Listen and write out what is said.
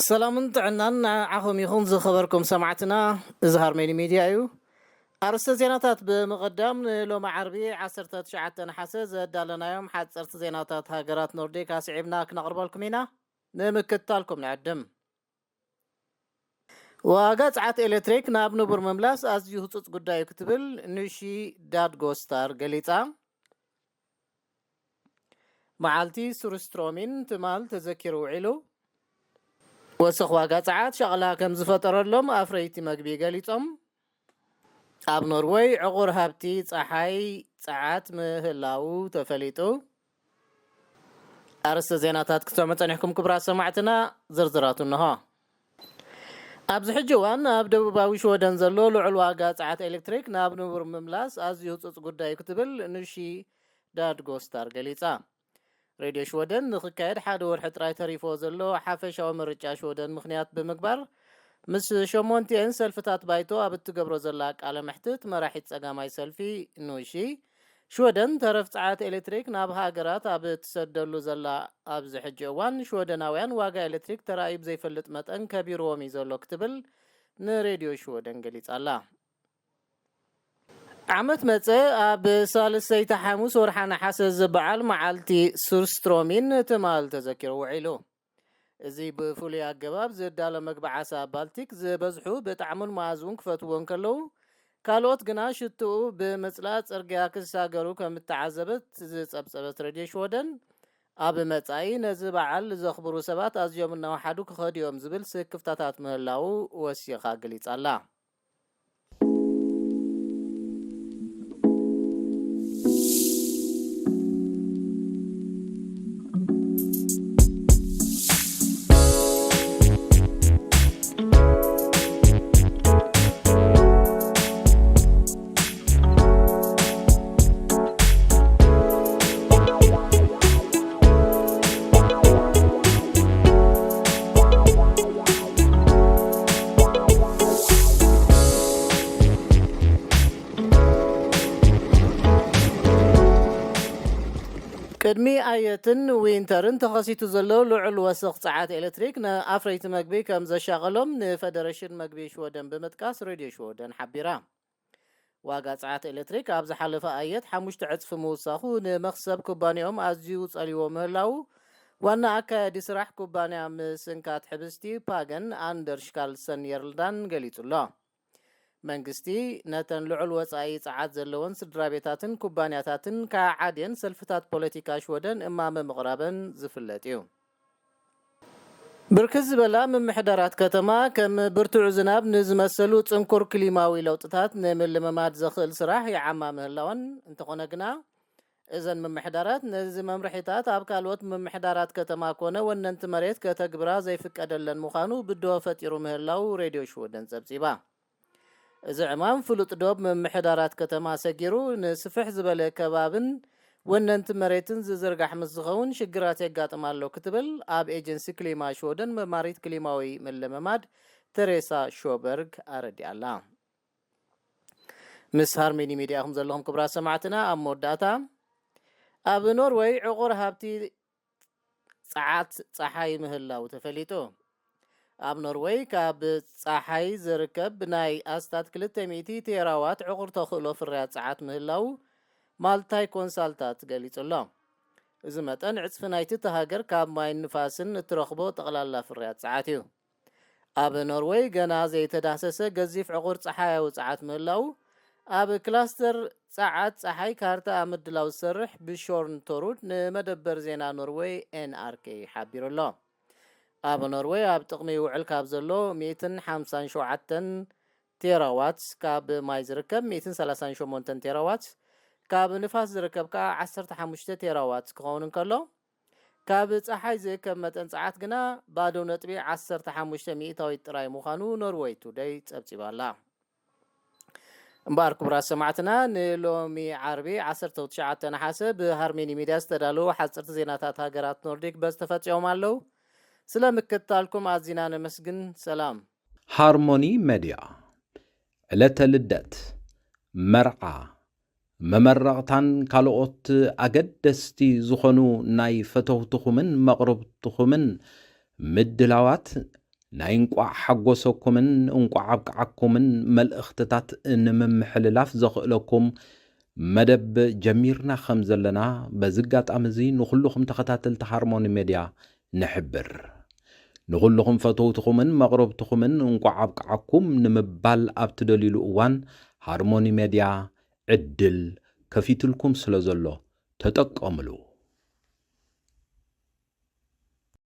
ሰላምን ጥዕናን ንዓኹም ይኹን ዝኸበርኩም ሰማዕትና። እዚ ሃርሜኒ ሚድያ እዩ። ኣርእስተ ዜናታት ብምቕዳም፣ ንሎሚ ዓርቢ ዓሰርተ ትሽዓተ ነሓሰ ዘዳለናዮም ሓጸርቲ ዜናታት ሃገራት ኖርዲክ ኣስዒብና ክነቕርበልኩም ኢና። ንምክትታልኩም ንዕድም። ዋጋ ጸዓት ኤሌክትሪክ ናብ ንቡር ምምላስ ኣዝዩ ህጹጽ ጉዳይ እዩ ክትብል ኑሺ ዳድጎስታር ገሊጻ። መዓልቲ ሱርስትሮሚን ትማል ተዘኪሩ ውዒሉ። ወሰኽ ዋጋ ጸዓት ሻቕላ ከም ዝፈጠረሎም ኣፍረይቲ መግቢ ገሊጾም። ኣብ ኖርወይ ዕቑር ሃብቲ ጸሓይ ጸዓት ምህላዉ ተፈሊጡ። ኣርእስተ ዜናታት ክትሰምዑ ጸኒሕኩም ክቡራት ሰማዕትና፣ ዝርዝራቱ እንሆ። ኣብዚ ሕጂ እዋን ኣብ ደቡባዊ ሽወደን ዘሎ ልዑል ዋጋ ጸዓት ኤሌክትሪክ ናብ ንቡር ምምላስ ኣዝዩ ህጹጽ ጉዳይ እዩ ክትብል ኑሺ ዳድጎስታር ገሊጻ። ሬድዮ ሽወደን ንኽካየድ ሓደ ወርሒ ጥራይ ተሪፎ ዘሎ ሓፈሻዊ ምርጫ ሽወደን ምኽንያት ብምግባር፣ ምስ ሸሞንቲኤን ሰልፍታት ባይቶ ኣብ እትገብሮ ዘላ ቃለ መሕትት፣ መራሒት ጸጋማይ ሰልፊ ኑሺ፣ ሽወደን ተረፍ ጸዓት ኤሌክትሪክ ናብ ሃገራት ኣብ እትሰደሉ ዘላ ኣብዚ ሕጂ እዋን፣ ሽወደናውያን ዋጋ ኤሌክትሪክ ተራእዩ ብዘይፈልጥ መጠን ከቢርዎም እዩ ዘሎ ክትብል ንሬድዮ ሽወደን ገሊጻ ኣላ። ዓመት መጸ ኣብ ሳልሰይቲ ሓሙስ ወርሓ ነሓሰ ዝበዓል መዓልቲ ሱርስትሮሚን ትማል ተዘኪሩ ውዒሉ። እዚ ብፍሉይ ኣገባብ ዝዳሎ መግቢ ዓሳ ባልቲክ ዝበዝሑ ብጣዕሙን መኣዝኡን ክፈትዎ እንከለዉ፣ ካልኦት ግና ሽትኡ ብምጽላእ ጽርግያ ክሳገሩ ከም እተዓዘበት ዝጸብጸበት ሬድዮ ሽወደን፣ ኣብ መጻኢ ነዚ በዓል ዘኽብሩ ሰባት ኣዝዮም እናወሓዱ ክኸዱ እዮም ዝብል ስክፍታታት ምህላዉ ወሲኻ ገሊጻ ኣላ። ቅድሚ ኣየትን ዊንተርን ተኸሲቱ ዘሎ ልዑል ወሰኽ ጸዓት ኤሌክትሪክ ንኣፍረይቲ መግቢ ከም ዘሻቐሎም ንፈደረሽን መግቢ ሽወደን ብምጥቃስ ሬድዮ ሽወደን ሓቢራ። ዋጋ ጸዓት ኤሌክትሪክ ኣብ ዝሓለፈ ኣየት ሓሙሽተ ዕጽፊ ምውሳኹ ንመኽሰብ ኩባንያኦም ኣዝዩ ጸልይዎ ምህላዉ ዋና ኣካያዲ ስራሕ ኩባንያ ምስንካት ሕብስቲ ፓገን ኣንደርሽ ካርልሰን የርልዳን ገሊጹ ኣሎ። መንግስቲ ነተን ልዑል ወጻኢ ጸዓት ዘለወን ስድራ ቤታትን ኩባንያታትን ከዓድየን ሰልፍታት ፖለቲካ ሽወደን እማመ ምቕራበን ዝፍለጥ እዩ። ብርክት ዝበላ ምምሕዳራት ከተማ ከም ብርቱዕ ዝናብ ንዝመሰሉ ጽንኩር ክሊማዊ ለውጥታት ንምልምማድ ዘኽእል ስራሕ ይዓማ ምህላወን፣ እንተኾነ ግና እዘን ምምሕዳራት ነዚ መምርሒታት ኣብ ካልኦት ምምሕዳራት ከተማ ኮነ ወነንቲ መሬት ከተግብራ ዘይፍቀደለን ምዃኑ ብድሆ ፈጢሩ ምህላው ሬድዮ ሽወደን ጸብጺባ። እዚ ዕማም ፍሉጥ ዶብ ምምሕዳራት ከተማ ሰጊሩ ንስፍሕ ዝበለ ከባብን ወነንቲ መሬትን ዝዝርጋሕ ምስ ዝኸውን ሽግራት የጋጥም ኣሎ ክትብል ኣብ ኤጀንሲ ክሊማ ሽወደን መማሪት ክሊማዊ ምልምማድ ተሬሳ ሾበርግ ኣረዲኣ ኣላ። ምስ ሃርሜኒ ሚድያ ኢኹም ዘለኹም ክቡራት ሰማዕትና። ኣብ መወዳእታ ኣብ ኖርወይ ዕቑር ሃብቲ ጸዓት ጸሓይ ምህላው ተፈሊጡ። ኣብ ኖርወይ ካብ ጸሓይ ዝርከብ ናይ ኣስታት ክልተ ሚእቲ ቴራዋት ዕቑር ተኽእሎ ፍርያት ጸዓት ምህላው ማልታይ ኮንሳልታት ገሊጹ ኣሎ። እዚ መጠን ዕጽፊ ናይቲ እታ ሃገር ካብ ማይን ንፋስን እትረኽቦ ጠቕላላ ፍርያት ጸዓት እዩ። ኣብ ኖርወይ ገና ዘይተዳህሰሰ ገዚፍ ዕቑር ጸሓያዊ ጸዓት ምህላው ኣብ ክላስተር ጸዓት ጸሓይ ካርታ ኣብ ምድላው ዝሰርሕ ብሾርን ቶሩድ ንመደበር ዜና ኖርወይ ኤን ኣር ኬ ሓቢሩ ኣሎ። ኣብ ኖርወይ ኣብ ጥቕሚ ይውዕል ካብ ዘሎ ሚእትን ሓምሳን ሸውዓተን ቴራዋት ካብ ማይ ዝርከብ፣ ሚእትን ሰላሳን ሸሞንተን ቴራዋት ካብ ንፋስ ዝርከብ ከኣ ዓሰርተ ሓሙሽተ ቴራዋት ክኸውን እንከሎ፣ ካብ ጸሓይ ዝእከብ መጠን ጸዓት ግና ባዶ ነጥቢ ዓሰርተ ሓሙሽተ ሚእታዊት ጥራይ ምዃኑ ኖርወይ ቱደይ ጸብጺባ ኣላ። እምበኣር ክቡራት ሰማዕትና፣ ንሎሚ ዓርቢ ዓሰርተ ትሽዓተ ነሓሰ ብሃርሜኒ ሚድያ ዝተዳለዉ ሓጸርቲ ዜናታት ሃገራት ኖርዲክ በዚ ተፈጺሞም ኣለዉ። ስለ ምክትታልኩም ኣዚና ነመስግን። ሰላም። ሃርሞኒ መድያ፣ ዕለተ ልደት፣ መርዓ፣ መመረቕታን ካልኦት ኣገደስቲ ዝኾኑ ናይ ፈተውትኹምን መቕርብትኹምን ምድላዋት ናይ እንቋዕ ሓጎሰኩምን እንቋዕ ኣብቅዓኩምን መልእኽትታት ንምምሕልላፍ ዘኽእለኩም መደብ ጀሚርና ከም ዘለና በዚ ኣጋጣሚ እዚ ንኹልኹም ተኸታተልቲ ሃርሞኒ ሜድያ ንሕብር። ንኹልኹም ፈተውትኹምን መቕረብትኹምን እንቋዕ ኣብቅዓኩም ንምባል ኣብ ትደልዩሉ እዋን ሃርሞኒ ሜድያ ዕድል ከፊትልኩም ስለ ዘሎ ተጠቀምሉ።